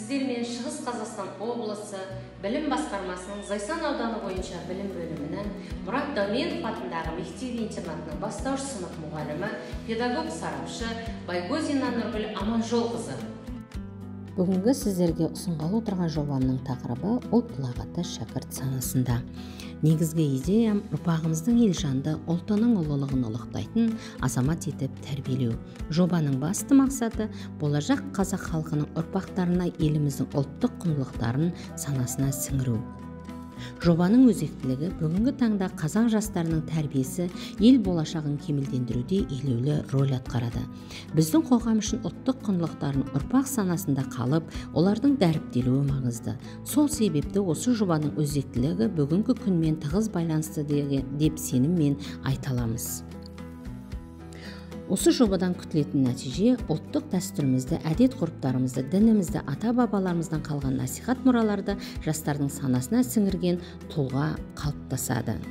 Сіздермен Шығыс Қазақстан облысы білім басқармасының Зайсан ауданы бойынша білім бөлімінің Мұрат Дәуленов атындағы мектеп-интернатының бастауыш сынып мұғалімі, педагог-сарапшы Байгозина Нұргүл Аманжолқызы. Бүгінгі сіздерге ұсынғалы отырған жобамның тақырыбы ұлт ұлағаты шәкірт санасында. Негізгі идеям ұрпағымыздың елжанды, ұлтының ұлылығын ұлықтайтын азамат етіп тәрбиелеу. Жобаның басты мақсаты болашақ қазақ халқының ұрпақтарына еліміздің ұлттық құндылықтарын санасына сіңіру. Жобаның өзектілігі бүгінгі таңда қазақ жастарының тәрбиесі ел болашағын кемелдендіруде елеулі роль атқарады. Біздің қоғам үшін ұлттық құндылықтарын ұрпақ санасында қалып, олардың дәріптелуі маңызды. Сол себепті осы жобаның өзектілігі бүгінгі күнмен тығыз байланысты деп сеніммен айта аламыз. Осы жобадан күтілетін нәтиже ұлттық дәстүрімізді, әдет-ғұрыптарымызды, дінімізді, ата-бабаларымыздан қалған насихат мұраларды жастардың санасына сіңірген тұлға қалыптасады.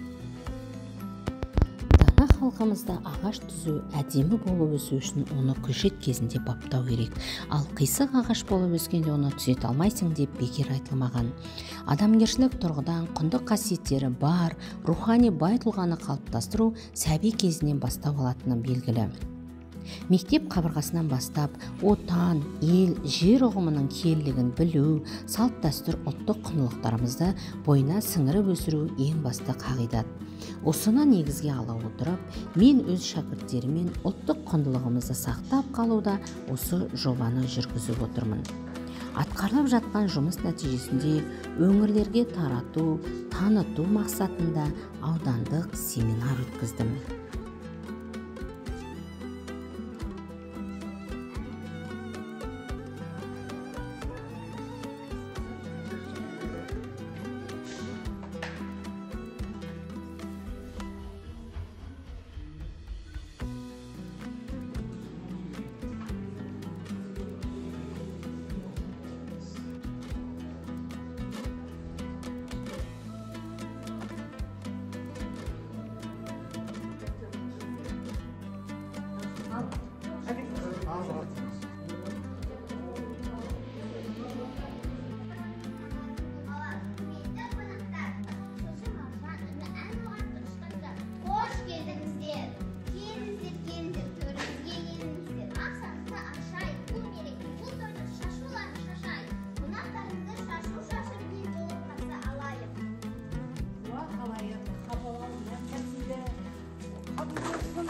Дана халқымызда ағаш түзу әдемі болып өсу үшін оны көшет кезінде баптау керек. Ал қисық ағаш болып өскенде оны түзете алмайсың деп бекер айтылмаған. Адамгершілік тұрғыдан құнды қасиеттері бар, рухани бай тұлғаны қалыптастыру сәби кезінен бастау алатыны белгілі. Мектеп қабырғасынан бастап, отан, ел, жер ұғымының киелілігін білу, салт-дәстүр ұлттық құндылықтарымызды бойына сіңіріп өсіру ең басты қағидат. Осыны негізге ала отырып, мен өз шәкірттеріммен ұлттық құндылығымызды сақтап қалуда осы жобаны жүргізіп отырмын. Атқарылып жатқан жұмыс нәтижесінде өңірлерге тарату, таныту мақсатында аудандық семинар өткіздім.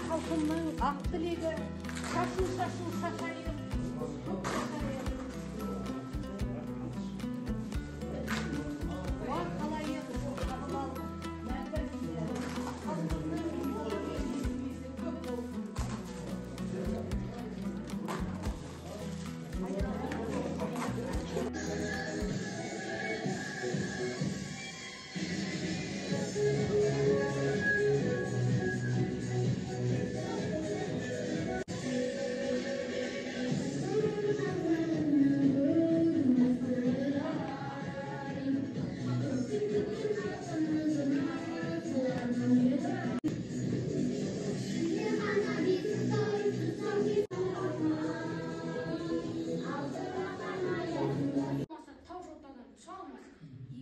Халқымның ақ тілегі, шашу-шашу шашайын, көп шашайын. Уа қалайық, қабыл ал, мәңгілікті, халқымның несібесі көп болсын.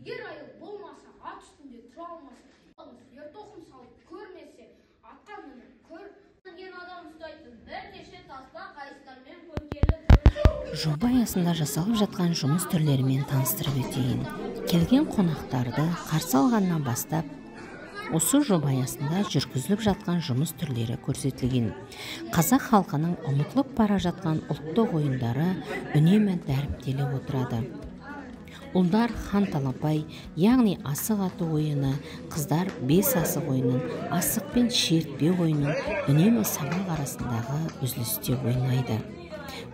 Егер айыл болмаса, ат үстінде тұра алмас, ер тоқым салып көрмесе, атқа мініп көр. Адам ұстайтын бірнеше таспа қайыстармен көмкеріліп. Жоба аясында жасалып жатқан жұмыс түрлерімен таныстырып өтейін. Келген қонақтарды қарсы алғаннан бастап, осы жоба аясында жүргізіліп жатқан жұмыс түрлері көрсетілген. Қазақ халқының ұмытылып бара жатқан ұлттық ойындары үнемі дәріптеліп отырады. Ұлдар хан талапай, яғни асық ату ойыны, қыздар бес асық ойынын, асық пен шертпе ойынын үнемі сабақ арасындағы үзілісте ойнайды.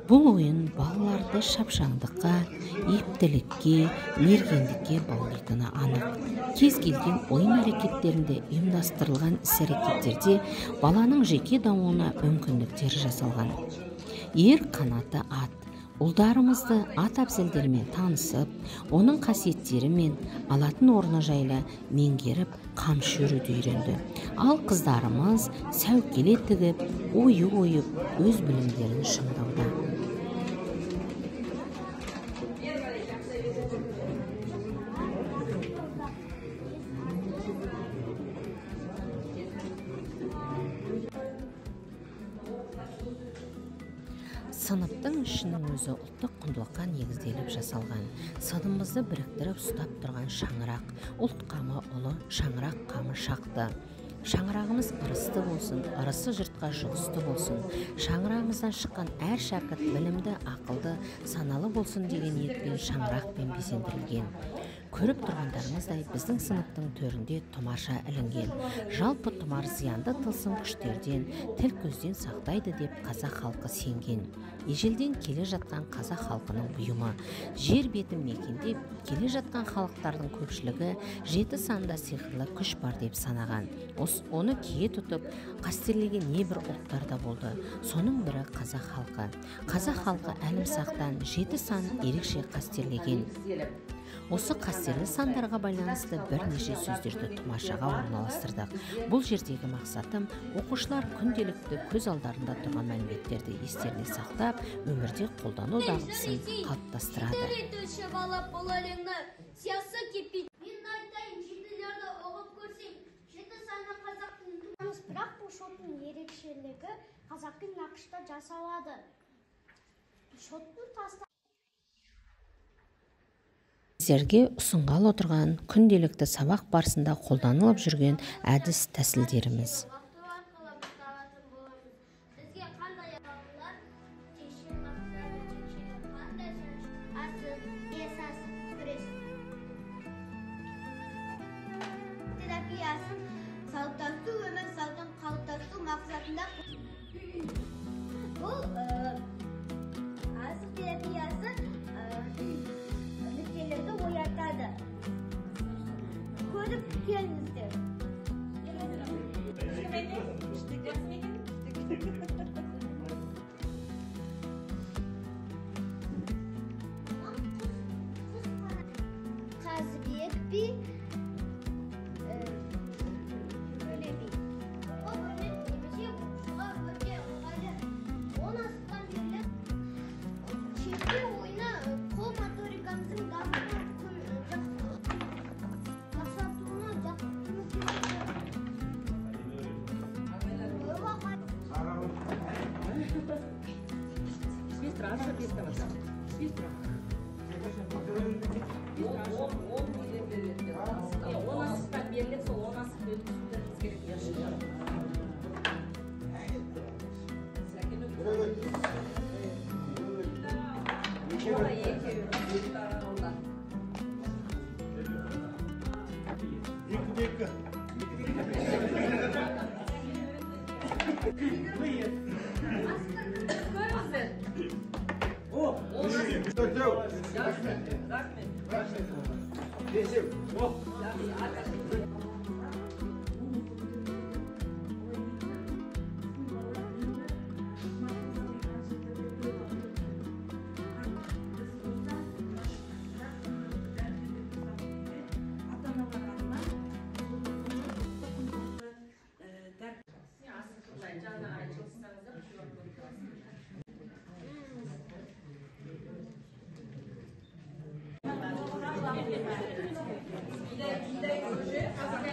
Бұл ойын балаларды шапшаңдыққа, ептілікке, мергендікке баулитыны анық. Кез келген ойын әрекеттерінде ұйымдастырылған іс-әрекеттерде баланың жеке дамуына мүмкіндіктер жасалған. Ер қанаты ат. Ұлдарымызды ат әбзелдерімен танысып, оның қасиеттері мен алатын орны жайлы меңгеріп, қамшы өруді үйренді. Ал қыздарымыз сәукеле тігіп, ою ойып, өз білімдерін шыңдауда. Сыныптың ішінің өзі ұлттық құндылыққа негізделіп жасалған. Сыныбымызды біріктіріп ұстап тұрған шаңырақ, ұлт қамы ұлы, шаңырақ қамы шақты. Шаңырағымыз ырысты болсын, ырысы жұртқа жұғысты болсын. Шаңырағымыздан шыққан әр шәкірт білімді, ақылды, саналы болсын деген ниетпен шаңырақпен безендірілген. Көріп тұрғандарыңыздай, біздің сыныптың төрінде тұмарша ілінген. Жалпы тұмар зиянды тылсым күштерден, тіл көзден сақтайды деп қазақ халқы сенген. Ежелден келе жатқан қазақ халқының бұйымы. Жер бетін мекендеп келе жатқан халықтардың көпшілігі жеті санда сиқырлы күш бар деп санаған. Оны кие тұтып, қастерлеген небір ұлттар да болды. Соның бірі қазақ халқы. Қазақ халқы әлімсақтан жеті санын ерекше қастерлеген. Осы қастерлі сандарға байланысты бірнеше сөздерді тұмаршаға орналастырдық. Бұл жердегі мақсатым оқушылар күнделікті көз алдарында тұрған мәліметтерді естеріне сақтап, өмірде қолдану дағдысын қалыптастырады. Бірақ бұл шоттың ерекшелігі қазақи нақышта жасалады. Шоттың таста Сіздерге ұсынғалы отырған күнделікті сабақ барысында қолданылып жүрген әдіс тәсілдеріміз. Бұл асық терапиясы нүктелерді оятады. Көріп келіңіздер. Қазыбек би, Төле би.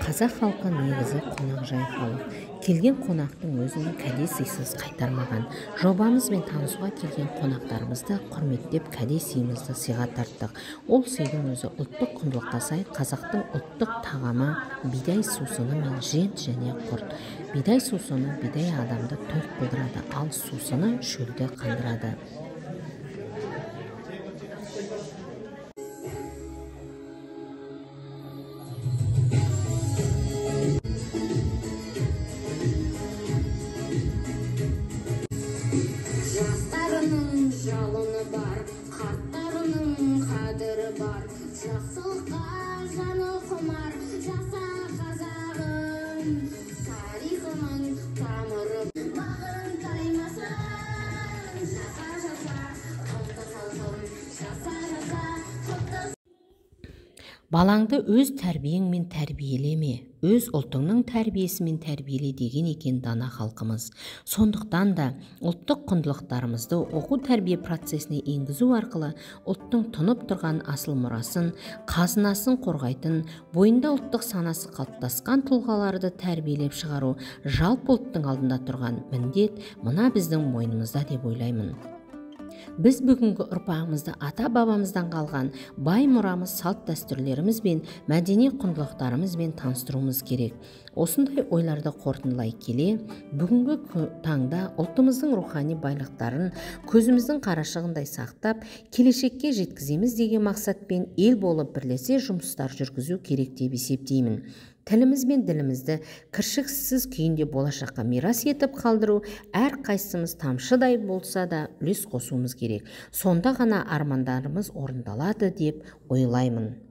Қазақ халқы негізі қонақжай халық. Келген қонақтың өзін кәде сыйсыз қайтармаған. Жобамызбен танысуға келген қонақтарымызды құрметтеп кәде сыйымызды сыйға тарттық. Ол сыйдың өзі ұлттық құндылыққа сай қазақтың ұлттық тағамы бидай сусыны мен жент және құрт. Бидай сусыны бидай адамды тоқ қылдырады, ал сусыны шөлді қандырады. Жастарының жалыны бар, қарттарының қадірі бар, жақсылыққа жаны құмар, жаса қазағым, тарихының тамыры бағын таймасын, жаса жаса ұлты халқым, жаса жаса құтты. Балаңды өз тәрбиеңмен тәрбиелеме, өз ұлтыңның тәрбиесімен тәрбиеле деген екен дана халқымыз. Сондықтан да ұлттық құндылықтарымызды оқу тәрбие процесіне енгізу арқылы ұлттың тұнып тұрған асыл мұрасын, қазынасын қорғайтын, бойында ұлттық санасы қалыптасқан тұлғаларды тәрбиелеп шығару жалпы ұлттың алдында тұрған міндет мына біздің мойнымызда деп ойлаймын. Біз бүгінгі ұрпағымызды ата-бабамыздан қалған бай мұрамыз, салт-дәстүрлеріміз бен мәдени құндылықтарымызбен таныстыруымыз керек. Осындай ойларды қорытындылай келе, бүгінгі таңда ұлтымыздың рухани байлықтарын көзіміздің қарашығындай сақтап, келешекке жеткіземіз деген мақсатпен ел болып бірлесе жұмыстар жүргізу керек деп есептеймін. Тіліміз бен ділімізді кіршіксіз күйінде болашаққа мирас етіп қалдыру әр қайсымыз тамшыдай болса да үлес қосуымыз керек. Сонда ғана армандарымыз орындалады деп ойлаймын.